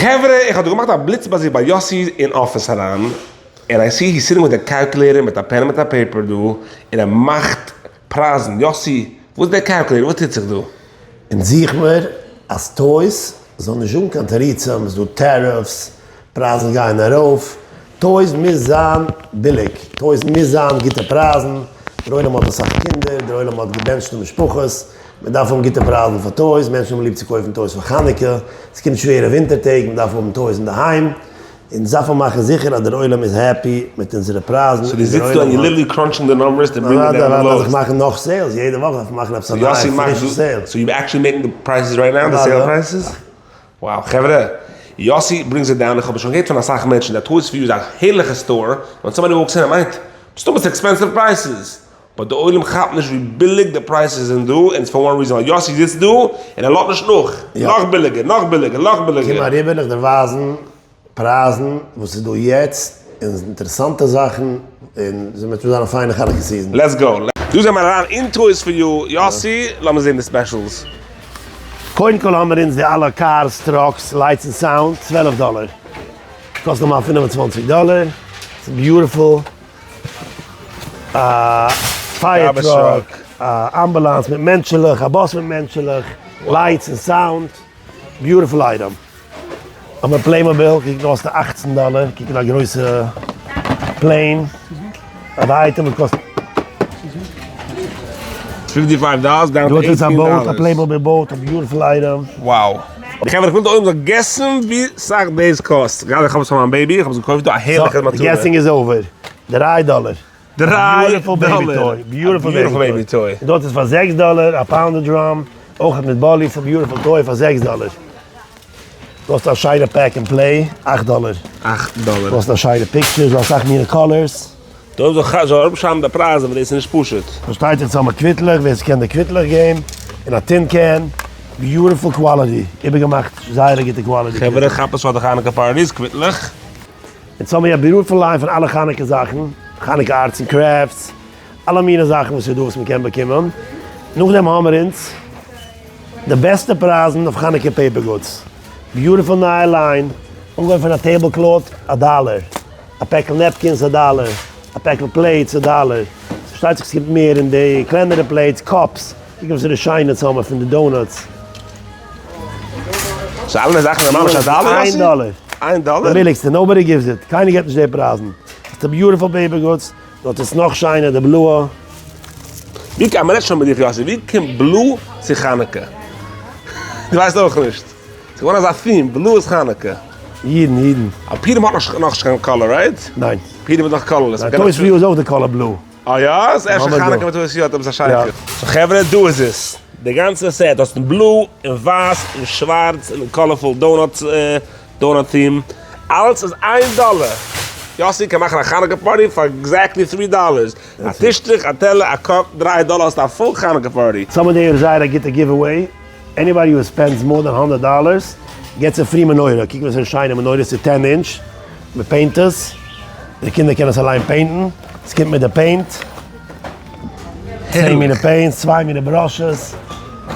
חברה, איך האב דא געמאכט א בליץ באזוך ביי יאסי אין אפיס אריין, און I see he's sitting מיט א calculator מיט א פען מיט א paper דא, און ער מאכט פרייזן, יאסי, וואס איז דער calculator? וואס טוט זיך דא? אונז זוך מיר אז Toys זאל נישט האבן קיין תירוצים, ס'איז דא tariffs, פרייזן גייען ארויף, toys מוז זיין ביליג, toys מוז זיין גוטע פרייזן, דער עולם האט אסאך קינדער, דער עולם האט געבענטשטע משפחות, מען דארף האבן גוטע פרייזן פאר toys, מענטשן האבן ליב צו קויפן toys פאר חנוכה, עס קומט שווערע ווינטער טעג, מען דארף האבן toys אינדערהיים, אונז דארף מען מאכן זיכער אז דער עולם איז happy מיט אונזערע פרייזן. so דו זיצט דא און you literally crunching די numbers to bring it down the lowest. איך מאכן נאך sales, יעדע וואך דארף מען מאכן עפעס א נייע פרישע sale. so you actually making די prices right now, די sale prices? Wow חברה, יאסי brings it down, איך האב עס שוין געהערט פון אסאך מענטשן, די Toys for You איז א הערליכע store, ווען somebody walks in ער מיינט, מסתמא ס'איז expensive prices, but די עולם כאפט נישט ווי ביליג די prices זענען דא, און ס'איז for one reason ווייל יאסי זיצט דא און ער לאזט נישט נאך, נאך ביליגער, נאך ביליגער, נאך ביליגער. קום אריבער איך דיר ווייזן פרייזן וואס איז דא יעצט, און אינטערעסאנטע זאכן, און ס'וועט זיין א פיינע חנוכה season. Let's go. דא זעמער אריין אין Toys for You, יאסי, לאמיר זען די specials. קודם כל האמיר אונז די אלע cars, trucks, lights און sound, 12 דאלער. קאסט נארמאל 25 דאלער. ס'איז beautiful. א fire truck, א ambulance מיט מענטשעלעך, א באס מיט מענטשעלעך, lights און sound. Beautiful item. האמיר Playmobil, קוק נאר קאסט 18 דאלער, קוק אין א גרויסע plane. א item וואס קאסט. 55 dollars down to 18 dollars. א Playmobil boat, א beautiful item. Wow. חברה איך וויל די עולם זאל guess ן ווי סאך דאס קאסט. גראדע איך האב עס פאר מיין baby, איך האב עס געקויפט דא, א הערליכע מתנה. די guessing איז over. דריי דאלער. דריי דאלער. Beautiful baby toy. און דארט איז פאר זעקס דאלער א pounder drum, אויך מיט באליס, א beautiful toy פאר זעקס דאלער. דו האסט א שיינע pack and play, אכט דאלער. אכט דאלער. דו האסט א שיינע pictures, אסאך מינע colors. דא זאל זאל אראפשרייבן די פרייזן ווייל דאס איז נישט פשוט. פארשטייט זיך צו האבן קוויטלעך, ווער ס'קען די קוויטלעך game, און א tin can, beautiful quality, איבערגעמאכט זייער א גוטע quality. חברה כאפ עס פאר די חנוכה parties, קוויטלעך. אונז האבן מיר א beautiful line פון אלע חנוכה זאכן, חנוכה arts און crafts, אלע מיני זאכן וואס איז דא וואס מ'קען באקומען. נאכדעם האמיר אונז די בעסטע פרייזן אויף חנוכה paper goods. Beautiful נייע line, אנגעהויבן פון א table cloth א דאלער, א פעקל napkins א דאלער, א פעקל plates א דאלער, פארשטייט זיך ס'קומט מער אין די קלענערע plates, cups, קוק וואס איז די שיינע צאמער פון די donuts. So אלע זאכן זענען ממש א דאלער? איין דאלער. איין דאלער? די ביליגסטע, nobody gives it, קיינער געט נישט די פרייזן. ס'איז א beautiful paper goods, דארט איז נאך שיינער די בלויע. ווי קען, מ'רעדט שוין מיט דיך יאסי, ווי קומט blue צו חנוכה? דו ווייסט אויך נישט. ס'איז געווארן אזא theme, blue איז חנוכה. אידן, אידן. א פורים האט נאך נאכנישט קיין color, right? ניין. פורים איז נאך colorless. ניין, Toys for You איז אויך די color blue. אה יא? ס'איז אפשר חנוכה מיט Toys for You האט עפעס א שייכות. So חברה, דא איז עס. די גאנצע set. האסט אין blue, אין ווייס, אין שווארץ, און אין colorful donut, donut theme. אלץ איז איין דאלער! יאסי קען מאכן א חנוכה party פאר exactly three dollars. א טישטוך, א טעלער, א cup, דריי דאלער האסטו א full חנוכה party. סאמע די איז זייער א גוטע giveaway, anybody who spends more than הונדערט dollars gets a free מנורה, קוק וואס פאר שיינע מנורה, ס'איז ten inch, מען paint עס, די קינדער קענען עס אליין paint ן, עס קומט מיט די paint, צען מינע paints, צוויי מינע brushes,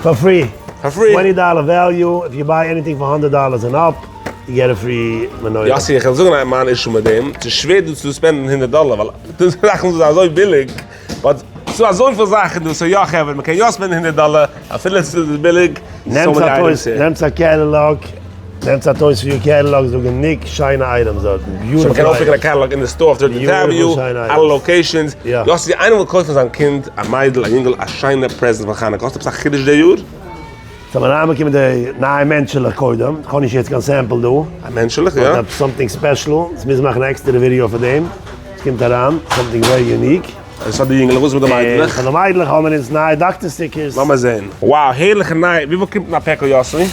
for free, for free, twenty dollar value, if you buy anything for הונדערט dollars and up, you get a free מנורה. יאסי איך וועל זאגן מיין issue מיט דעם, ס'איז שווער דא צו spend ן הונדערט דאלער ווייל די זאכן זענען אזוי ביליג, but ס'דא אזויפיל זאכן דא, so יא חברה מ'קען יא spend ן הונדערט דאלער אפילו ס'איז ביליג, נעמטס א Toys, נעמטס א catalog, נעמטס א Toys for You catalog, ס'דא גענוג שיינע items דארטן, beautiful. מ'קען אויפ pick ן א catalog אין די store אויף Thirteenth Avenue, אלע locations, יאסי איינער וויל קויפן זיין קינד, א מיידל, א יונגעל, א שיינע present פאר חנוכה, האסט עפעס א חידוש די יאר? ס'האט מיר אריינבאקומען די נייע מענטשעלעך קודם, כ'האב נישט יעצט קיין sample דא. א מענטשעלעך, יא. באט something special, מוז מאכן א עקסטערע ווידעא פאר דעם, ס'קומט אריין, something very unique. דאס פאר די יונגעלעך, וואס איז מיט די מיידלעך? פאר די מיידלעך האבן מיר אונז נייע doctor stickers. לאמיר זען. Wow, הערליכע נייע, וויפיל קומט אין א פעקל יאסי?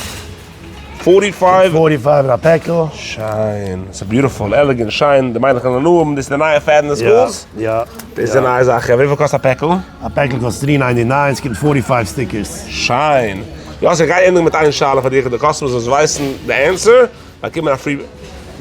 Forty five? Forty five אין א פעקל. שיין, ס'איז beautiful, elegant, שיין, די מיידלעך וועלן הנאה האבן, דאס איז די נייע fad אין די schools? יא. דאס איז די נייע זאך, וויפיל קאסט א פעקל? א פעקל קאסט three ninety nine, ס'קומט forty five stickers. שיין. יאסי איך גיי ענדיגן מיט איין שאלה פאר דיך, די customers וואס ווייסן די answer באקומען א free,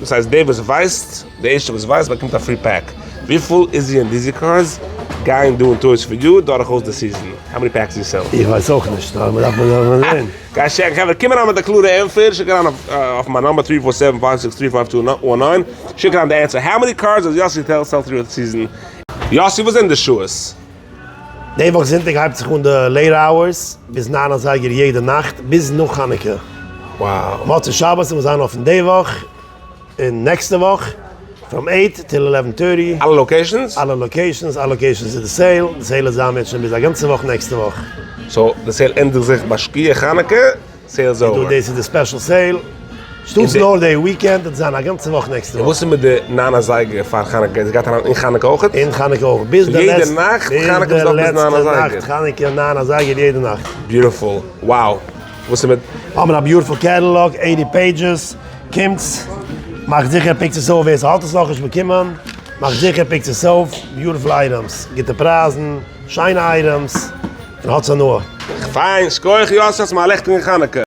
דאס הייסט דער וואס ווייסט, די ערשטע וואס ווייסט באקומט א free pack. וויפיל Izzy און Dizzy cars גייען דא אין Toys for You דורכאויס די season? How many packs you sell? איך ווייס אויך נישט, אבער מ'דארף מ'דארף זען. גיי check ן חברה, קום אריין מיט א קלארע ענטפער, שיק אריין אויף מיין number three four seven five six three five two one nine, שיק אריין די ענטפער, how many cards does Yossi sell through the season? יאסי וואס זענען די שעות? די וואך זונטאג הייבט זיך אן די late hours ביז ניין אזייגער יעדע נאכט ביז נאך חנוכה. Wow. מוצאי שבת וועט זיין אפן די וואך און נעקסטע וואך from eight till eleven thirty. אלע locations? אלע locations, אלע locations איז די sale, די sale איז זיין מענטשן ביז א גאנצע וואך נעקסטע וואך. So די sale ענדיגט זיך ביי שקיעה חנוכה, sale איז over. דאס איז די special sale. שטאטס נאר די weekend וועט זיין א גאנצע וואך נעקסטע וואך. און וואס איז מיט די ניין אזייגער פאר חנוכה? עס גייט אריין אין חנוכה אויכעט? אין חנוכה אויך. ביז די לעצטע יעדע נאכט חנוכה ביז ניין אזייגער. נאכט חנוכה ניין אזייגער יעדע נאכט. Beautiful. Wow. וואס איז מיט. האבן א beautiful catalog, eighty pages. קומטס, מאכט זיכער pick ט עס אויף ווער ס'האט עס נאכנישט באקומען. מאכט זיכער pick ט עס אויף. Beautiful items. גוטע פרייזן. שיינע items. און האטס הנאה. פיין, שכוח יאסי, האסט מיר א לעכטיגן חנוכה.